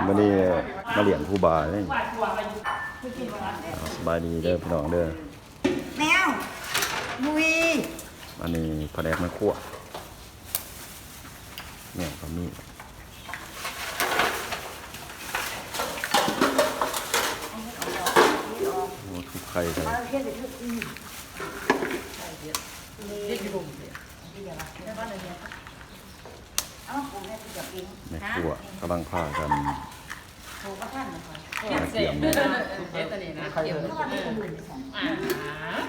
ມື້ນີ້ມາລ້ຽງຄູບາເດ້. ສະບາຍດີເດີພີ່ນ້ອງເດີ. ແມວ ລຸຍ. ອັນນີ້ພະແນກແມ່ຄົວ. ແນວກໍມີ. ໂອ້ ທຸບໄຂ່ໃສ່. ແມ່ຄົວກຳລັງພາກັນມາກຽມ.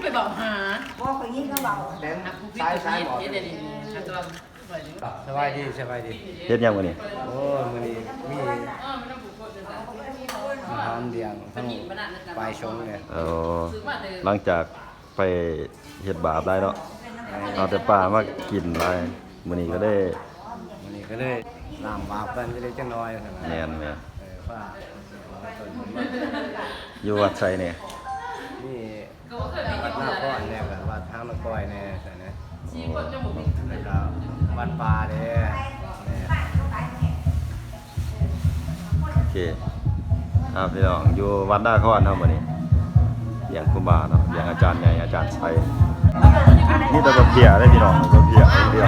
ໄປເວົ້າຫາ ບໍ່ ຂ້ອຍຍິນເຂົາເວົ້າ ສາຍ ສາຍໝໍ. ສະບາຍດີ ສະບາຍດີ. ເຮັດຫຍັງມື້ນີ້? ໂອ້ ມື້ນີ້ມີອາຫານລ້ຽງທັງຝ່າຍສົງເດ້. ເອີ ຫຼັງຈາກໄປເຮັດບາບຫຼາຍເນາະ, ເອົາແຕ່ປາມາກິນຫຼາຍ, ມື້ນີ້ກໍໄດ້ ມື້ນີ້ກໍເລີຍລ້າງບາບກັນ ກໍເລີຍຈັກໜ້ອຍ. ແມ່ນໆ. ເອີ ພາ ຢູ່ວັດໃສແດ່? ມີ ວັດນາຄອນແດ່ ກັບວັດທາງນະກອຍແດ່ຊັ້ນນະ. ໂອ້ ແລ້ວກໍວັດປ່າແດ່. ໂອເຄ ອ່າ ພີ່ນ້ອງ ຢູ່ວັດນາຄອນເຮົາມື້ນີ້ ລ້ຽງຄູບາເນາະ, ລ້ຽງອາຈານໃຫຍ່ ອາຈານໄຊ. ມີແຕ່ບັກເບ້ຍເດ້ພີ່ນ້ອງ ບັກເບ້ຍຢ່າງດຽວ.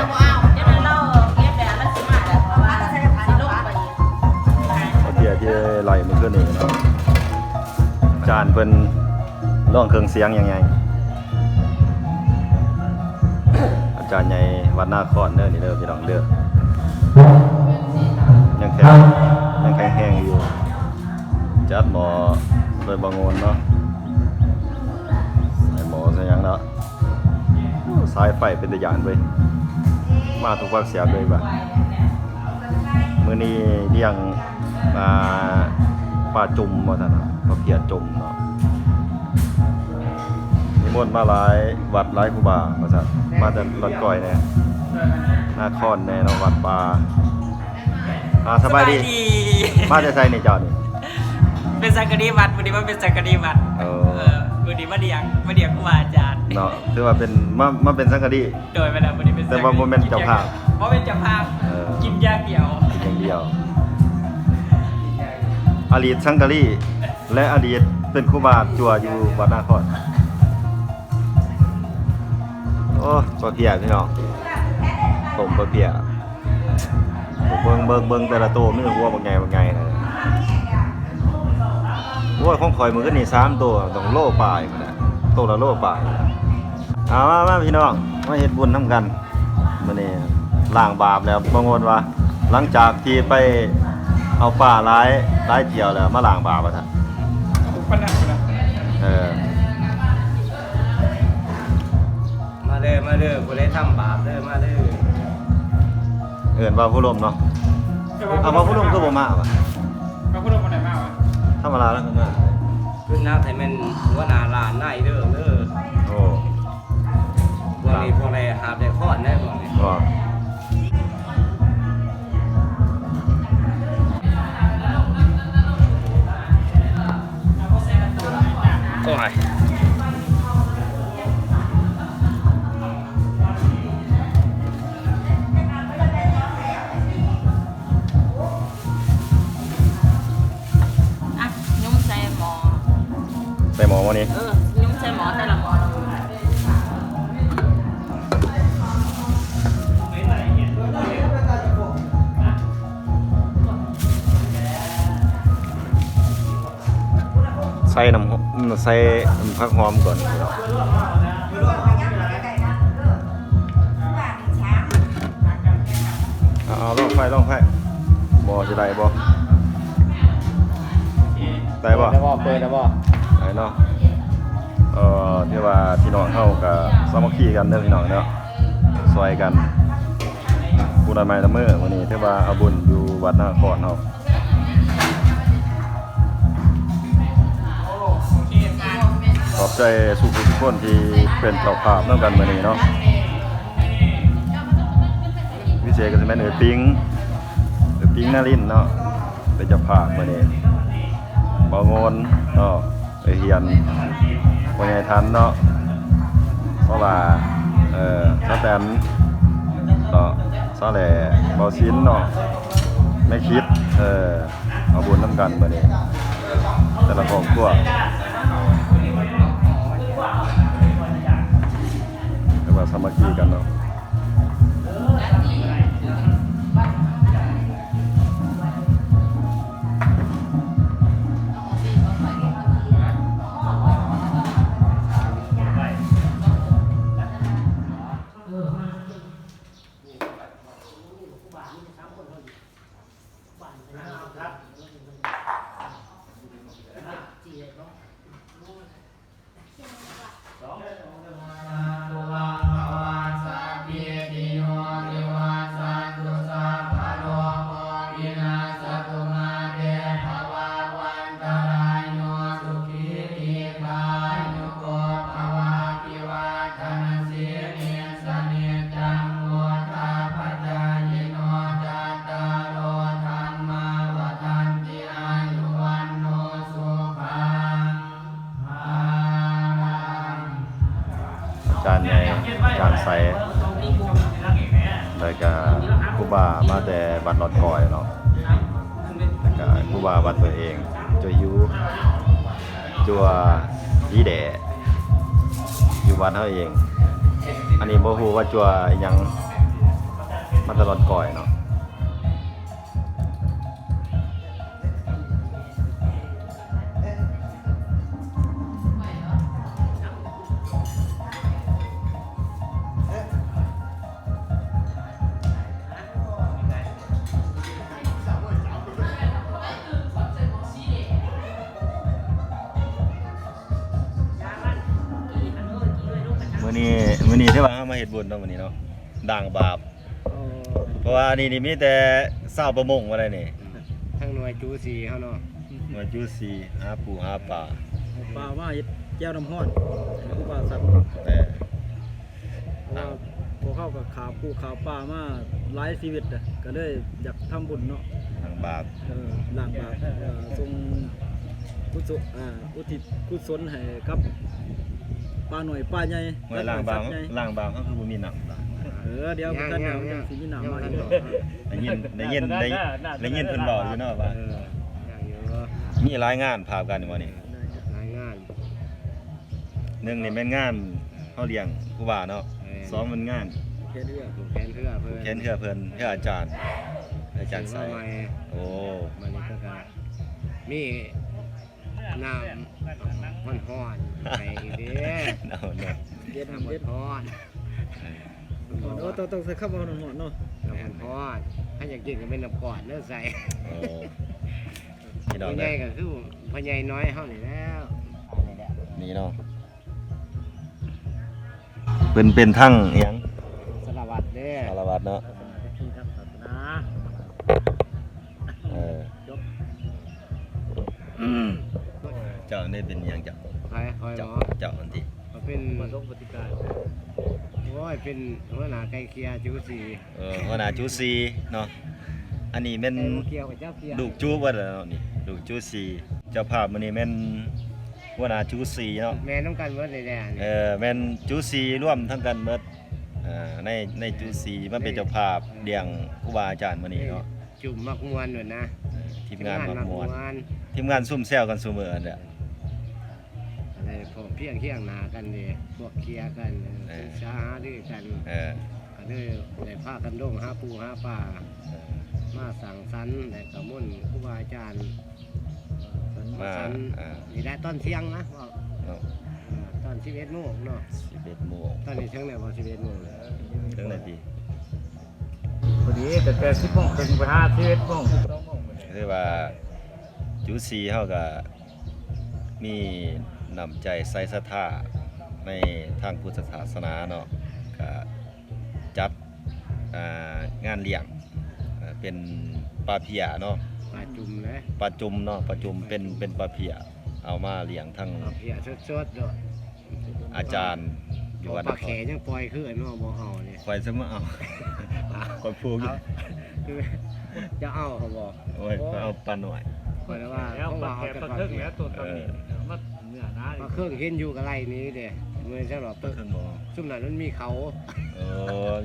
ບັກເບ້ຍທີ່ໄລ່ມື້ຄືນນີ້ເນາະ. ອາຈານເພິ່ນຮ້ອງເຄື່ອງສຽງຢ່າງໃຫຍ່ ອາຈານໃຫຍ່ວັດນາຄອນເດີ ນີ້ເດີພີ່ນ້ອງເດີ. ຍັງແຂງ ຍັງແຂງແຮງຢູ່. ຈັດໝໍໂດຍບໍ່ໂງນເນາະ, ໃສ່ໝໍໃສ່ຫຍັງເນາະ. ໂອ້ ສາຍໄຟເປັນຕາຢ້ານເວີຍ, ມາທຸກພາກສ່ວນເລີຍວ່າ. ມື້ນີ້ລ້ຽງ ອ່າ ປາຈຸ່ມວ່າຊັ້ນ, ປາເພຍຈຸ່ມເນາະ. ນິມົນມາຫຼາຍວັດຫຼາຍຄູບາວ່າຊັ້ນ, ມາແຕ່ລອດກ້ອຍແດ່ ນາຄອນແດ່ເນາະ, ວັດປ່າ. ອ່າ ສະບາຍດີ. ສະບາຍດີ. ມາແຕ່ໃສນີ້ເຈົ້ານີ້? ເປັນສັງກະດີວັດ, ມື້ນີ້ມາເປັນສັງກະດີວັດ. ເອີ ເອີ ມື້ນີ້ມາລ້ຽງ ມາລ້ຽງຄູບາອາຈານເນາະ, ຖືວ່າເປັນ ມາ ມາເປັນສັງກະດີ. ໂດຍ ແມ່ນແລ້ວ ມື້ນີ້ເປັນ ແຕ່ວ່າບໍ່ແມ່ນເຈົ້າພາບ. ບໍ່ແມ່ນເຈົ້າພາບ. ເອີ ກິນຢ່າງດຽວ ກິນຢ່າງດຽວ. ອະດີດສັງກະລີ ແລະ ອະດີດເປັນຄູບາຈົວຢູ່ວັດນາຄອນ. ໂອ້ ປາເພຍພີ່ນ້ອງ, ຕົ້ມປາເພຍ. ເບິ່ງ ເບິ່ງ ເບິ່ງແຕ່ລະໂຕ ມີແຕ່ຫົວບັກໃຫຍ່ ບັກໃຫຍ່ນະ. ໂອ້ຍ ຂອງຂ້ອຍມື້ຄືນນີ້ສາມໂຕ ຕ້ອງໂລປາຍພຸ້ນນະ, ໂຕລະໂລປາຍ. ເອົາ ມາ ມາ ພີ່ນ້ອງ ມາເຮັດບຸນນຳກັນ. ມື້ນີ້ລ້າງບາບແລ້ວ ບັງເອີນວ່າ ຫຼັງຈາກທີ່ໄປເອົາປາຫຼາຍ ຫຼາຍທ່ຽວແລ້ວ ມາລ້າງບາບວ່າຊັ້ນ. ເອີ ມາເດີ ມາເດີ ຜູ້ໃດທຳບາບເດີ ມາເດີ. ເອີ້ນວ່າຜູ້ລົມເນາະ. ເອົາ ວ່າຜູ້ລົມຄືບໍ່ມາວະ? ວ່າຜູ້ລົມບໍ່ໄດ້ມາວະ? ທຳມະດາແລ້ວກໍມາ. ຄືນາກໃຫ້ແມ່ນຫົວໜ້າຮ້ານນາຍເດີ ເດີ. ໂອ້ ພວກນີ້ພວກໄດ້ຫາບໄດ້ຄ້ອນໄດ້ພວກນີ້. ບໍ່ ໂອ້ຍ. ອ່ະ ຫຍຸ່ມໃສ່ໝໍ້ ໃສ່ໝໍ້ໝໍ້ນີ້. ເອີ ຫຍຸ່ມໃສ່ໝໍ້ແຕ່ລະໝໍ້. ໃສ່ນ້ຳ ໃສ່ຜັກຫອມກ່ອນ. ເອົາ ເອົາ ລອງໄຟ ລອງໄຟ ບໍ່ ຊິໄດ້ບໍ່ ໄດ້ບໍ່? ເປີດໄດ້ບໍ່? ເປີດໄດ້ບໍ່? ໄດ້ເນາະ. ເອີ ຖືວ່າພີ່ນ້ອງເຮົາກໍສາມັກຄີກັນເດີພີ່ນ້ອງເນາະ, ຊ່ອຍກັນ ຜູ້ລະໄມ້ລະມື. ມື້ນີ້ຖືວ່າເອົາບຸນຢູ່ວັດນາຄອນເຮົາ. ຂອບໃຈສູ່ຜູ້ທຸກຄົນທີ່ເປັນເຈົ້າພາບນຳກັນມື້ນີ້ເນາະ. ພິເສດກໍຊິແມ່ນເອື້ອຍປິງ ເອື້ອຍປິງນາລິນເນາະ ເປັນເຈົ້າພາບມື້ນີ້. ບ່າວໂງນເນາະ ເອື້ອຍຮຽນ ພໍ່ໃຫຍ່ທັນເນາະ ເພາະວ່າ ເອີ ສາວແຕນເນາະ ສາວແຫຼ ບ່າວສິນເນາະ ແມ່ຄິດ ເອີ ເອົາບຸນນຳກັນມື້ນີ້ ແຕ່ລະຄອບຄົວ ແຕ່ວ່າສາມັກຄີກັນເນາະ. ອາຈານໃຫຍ່ ອາຈານໄຊ ແລ້ວກະຄູບາມາແຕ່ວັດລອດກ້ອຍເນາະ ແລ້ວກະຄູບາວັດຕົວເອງ ຈົວຢູ ຈົວອີແດ ຢູ່ວັດເຮົາເອງ. ອັນນີ້ບໍ່ຮູ້ວ່າຈົວອີ່ຫຍັງ ມາແຕ່ລອດກ້ອຍເນາະ. ມື້ນີ້ ມື້ນີ້ຖືວ່າເຮົາມາເຮັດບຸນເນາະ ມື້ນີ້ເນາະ ລ້າງບາບ. ອໍ ເພາະວ່າອັນນີ້ນີ້ມີແຕ່ຊາວປະມົງວ່າໄດ້ນີ້ ທາງໜ່ວຍຈູຊີເຮົາເນາະ ໜ່ວຍຈູຊີ ຫາປູຫາປາ ເອົາປາມາເຮັດແຈ່ວນ້ຳຮ້ອນໃຫ້ຄູບາສັນ. ແມ່ນ ເພາະວ່າພວກເຮົາກໍຂ້າປູຂ້າປາມາຫຼາຍຊີວິດແລ້ວ ກໍເລີຍຢາກທຳບຸນເນາະ ລ້າງບາບ ເອີ ລ້າງບາບ ເອີ ສົ່ງກຸສົນ ເອີ ອຸທິດກຸສົນໃຫ້ກັບປານ້ອຍປາໃຫຍ່ ຫ້ວຍ ລ້າງບາບ ລ້າງບາບເຮົາຄືບໍ່ມີນ້ຳ ເອີ ດຽວ ຍັງ ຍັງ ຍັງ ຊິມີນ້ຳມາອີກ ໄດ້ຍິນ ໄດ້ຍິນ ໄດ້ຍິນເພິ່ນເວົ້າຢູ່ເນາະວ່າ ເອີ ຍັງຢູ່ ມີລາຍງານພາບກັນຢູ່ບໍ່ນີ້ ລາຍງານ ໜຶ່ງນີ້ແມ່ນງານເຮົາລ້ຽງຄູບາເນາະ ແມ່ນ ສອງແມ່ນງານແຂ່ງເຮືອ ແຂ່ງເຮືອເພິ່ນ ແຂ່ງເຮືອເພິ່ນ ເຮືອອາຈານ ອາຈານໄຊ ຊື້ມາໃໝ່ ໂອ້ ບັດນີ້ເພິ່ນກໍມີ ນ້ຳຮ້ອນໆ ໃຫ້ອີກເດ້ ນ້ຳຮ້ອນ ເຢັນ ນ້ຳຮ້ອນ ເອີ ໂອ້ ຕ້ອງ ຕ້ອງໃຊ້ຄຳວ່າຮ້ອນໆ ເນາະ ນ້ຳຮ້ອນ ຖ້າຢາກກິນກໍແມ່ນນ້ຳກ້ອນເດີໃສ່ ໂອ້ ພີ່ນ້ອງ ພໍ່ໃຫຍ່ກໍຄືພໍ່ໃຫຍ່ນ້ອຍເຮົານີ້ແຫຼະ ນີ້ເນາະ. ເພິ່ນເປັນທັງອີ່ຫຍັງ? ສາລະວັດເດ້. ສາລະວັດເນາະ. ເອີ ຈົບ. ເຈົ້ານີ້ເປັນອີ່ຫຍັງເຈົ້າ? ໃຜ? ຂ້ອຍ ເຈົ້າ ບໍ່? ເຈົ້າຫັ້ນຕິ? ຂ້ອຍເປັນ ປະສົງປະຕິການ. ໂອ້ຍ ເປັນຫົວໜ້າໄກ່ເກ່ຍຈູຊີ. ເອີ ຫົວໜ້າຈູຊີເນາະ. ອັນນີ້ແມ່ນ ບໍ່ກ່ຽວກັບເຈົ້າເກ່ຍ ລູກຈູເບິດແລ້ວເນາະ ນີ້ ລູກຈູຊີ. ເຈົ້າພາບມື້ນີ້ແມ່ນ ຫົວໜ້າຈູຊີເນາະ. ແມ່ນນຳກັນເບິດເລີຍແຫຼະ. ເອີ ແມ່ນຈູຊີລວມທັງກັນເບິດ. ເອີ ໃນ ໃນຈູຊີມາເປັນເຈົ້າພາບ ເອີ ລ້ຽງຄູບາອາຈານມື້ນີ້ເນາະ. ຈຸ່ມມັກມ່ວນໂດດນະ. ເອີ ທີມງານມັກມ່ວນ ທີມງານຊຸມແຊວກັນຊຸມື້ຫັ້ນແຫຼະ. ເອີ ອັນໃດພ້ອມພຽງຄຽງໜ້າກັນເດ້ ພວກເຄຍກັນ ເອີ ເອີ ປຶກສາຫາລືກັນ. ເອີ ກໍເລີຍໄດ້ພາກັນລົງຫາປູຫາປາ ເອີ ມາສັງສັນ ແລະກໍມົນຄູບາອາຈານ ມາ ມາສັນ ເອີ ນີ້ແຫຼະຕອນທ່ຽງນະ ເວົ້າ ເນາະ ເອີ ຕອນສິບເອັດໂມງເນາະ ສິບເອັດໂມງ. ຕອນນີ້ເຖິງແລ້ວບໍ່ ສິບເອັດໂມງ ເຖິງແລ້ວຕິ? ພໍດີ ຕັ້ງແຕ່ສິບໂມງເຄິ່ງໄປຫາສິບເອັດໂມງ ຄືວ່າຈູຊີເຮົາກໍ ມີນ້ຳໃຈໃສ່ສັດທາໃນທາງພຸດທະສາສະໜາເນາະ ກະຈັດ ອ່າ ງານລ້ຽງ ເປັນປາເພຍເນາະ ປາຈຸ່ມເດ້ ປາຈຸ່ມເນາະ ປາຈຸ່ມ ເປັນ ເປັນປາເພຍ ເອົາມາລ້ຽງທັງ ປາເພຍສົດໆເນາະ ອາຈານຢູ່ວັດ ປາແຂຍັງປ່ອຍຄືເນາະ ບໍ່ເອົານີ້ ຂ້ອຍຊິມາເອົາ ຂ້ອຍຜູກຢູ່ ເຈົ້າເອົາບໍ່? ໂອ້ຍ ຂ້ອຍເອົາປານ້ອຍ ຂ້ອຍວ່າ ເອົາປາເອົາແຕ່ປາເຄຍ ເອີ ເອົາມາເນື້ອໜາ ປາເຄີງເຫັນຢູ່ກໍໄລ່ໜີເດ້ ເມື່ອຊັ້ນວ່າ ປາເຄີງບໍ່ເອົາ ຊຸມນັ້ນມັນມີເຂົາ ເອີ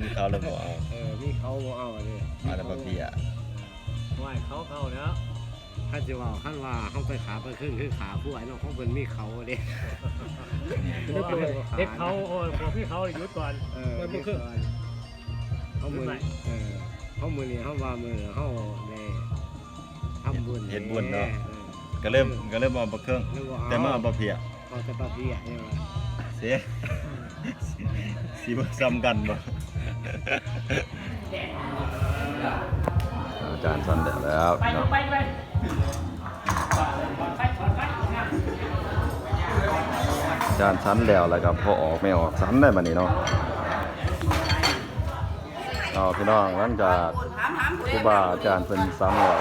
ມີເຂົາແລ້ວບໍ່ເອົາ ເອີ ມີເຂົາບໍ່ເອົາເດ້ ເອົາແຕ່ປາເພຍ ເອີ ຫ້ວຍ ເຂົາເຂົາແລ້ວ ຄັນຊິເວົ້າ ຄັນວ່າເຮົາໄປຂາໄປເຄິ່ງ ຄືຂາພວກໄອ້ນ້ອງຂອງເພິ່ນມີເຂົາເດ້ ເຮັດເຂົາ ເອີ ພວກມີເຂົານີ້ຢຸດກ່ອນ ເອີ ຢຸດກ່ອນ ເຮົາມື້ ເອີ ເຮົາມື້ນີ້ເຮົາວ່າມື້ເຮົາໄດ້ທຳບຸນ ເຮັດບຸນເນາະ ເອີ ກໍເລີ່ມ ກໍເລີ່ມເອົາບັກເຄິ່ງ ແຕ່ມາເອົາບັກເພຍ ເອົາແຕ່ບັກເພຍນີ້ວ່າ ເສຍ ຊິບໍ່ສ່ຳກັນບໍ່? ອາຈານສັນແລ້ວ ແລ້ວເນາະ ອາຈານສັນແລ້ວ ແລ້ວກໍພໍ່ອອກແມ່ອອກສັນໄດ້ບັດນີ້ເນາະ. ເອົາ ພີ່ນ້ອງ ຫຼັງຈາກຄູບາອາຈານເພິ່ນສັນແລ້ວ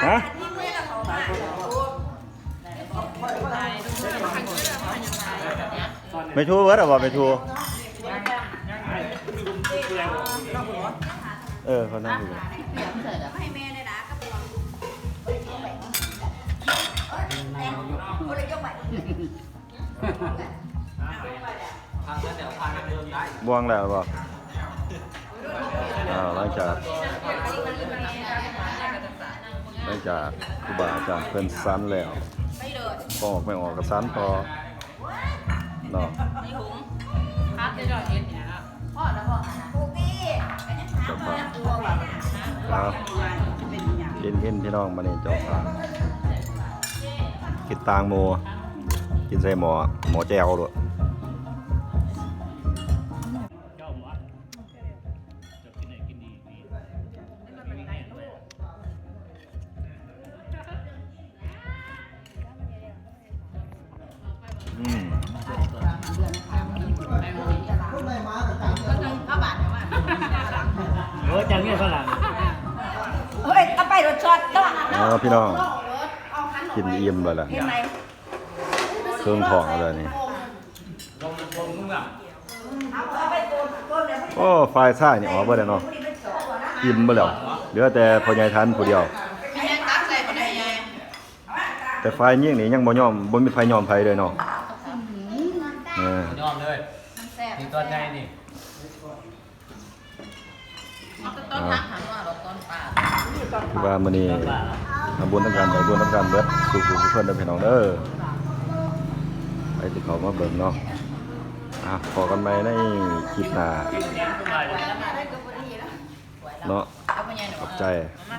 ຮະ? ແມ່ທູເບິດແລ້ວບໍ່ແມ່ທູ? ເອີ ເຂົານັ່ງຢູ່ ບ່ວງແລ້ວບໍ່? ອ້າວ ຫຼັງຈາກ ຫຼັງຈາກຄູບາອາຈານເພິ່ນສັນແລ້ວ ອອກແມ່ອອກກໍສັນຕໍ່ເນາະ ເຈົ້າພາບ ເອົາ ກິນ ກິນ ພີ່ນ້ອງ ບາດນີ້ເຈົ້າພາບ ກິນຕ່າງໝູ່ ກິນໃສ່ໝໍ້ ໝໍ້ແຈ່ວໂລດ. ອືມ ເອີ ຈັງນີ້ຝຣັ່ງ ເຮີ້ຍ ເອົາໄປລົດຊັອດເນາະ ເອີ ພີ່ນ້ອງ ກິນອີ່ມແລ້ວລະ ເຫັນໄໝ? ເຄິ່ງທ້ອງແລ້ວນີ້ ໂອ້ ຝ່າຍຊາຍນີ້ອອກເບິດແລ້ວເນາະ ອີ່ມເບິດແລ້ວ ເຫຼືອແຕ່ພໍ່ໃຫຍ່ທັນຜູ້ດຽວ ແຕ່ຝ່າຍຍິງນີ້ຍັງບໍ່ຍອມ ບໍ່ມີໃຜຍອມໃຜເລີຍເນາະ ເອີ ບໍ່ຍອມເລີຍ ນີ້ຕອນໃຫຍ່ນີ້. ເອົາແຕ່ຕອນ ອ່າ ຮັກຫັ້ນວ່າດອກຕອນປາ ຄືວ່າມື້ນີ້ທຳບຸນນຳກັນ ໄດ້ບຸນນຳກັນເບິດສູ່ຜູ້ທຸກຄົນເດີພີ່ນ້ອງເດີ ໃຜທີ່ເຂົ້າມາເບິ່ງເນາະ ອ່າ ພໍ້ກັນໃໝ່ໃນຄລິບໜ້າເນາະ ຂອບໃຈ.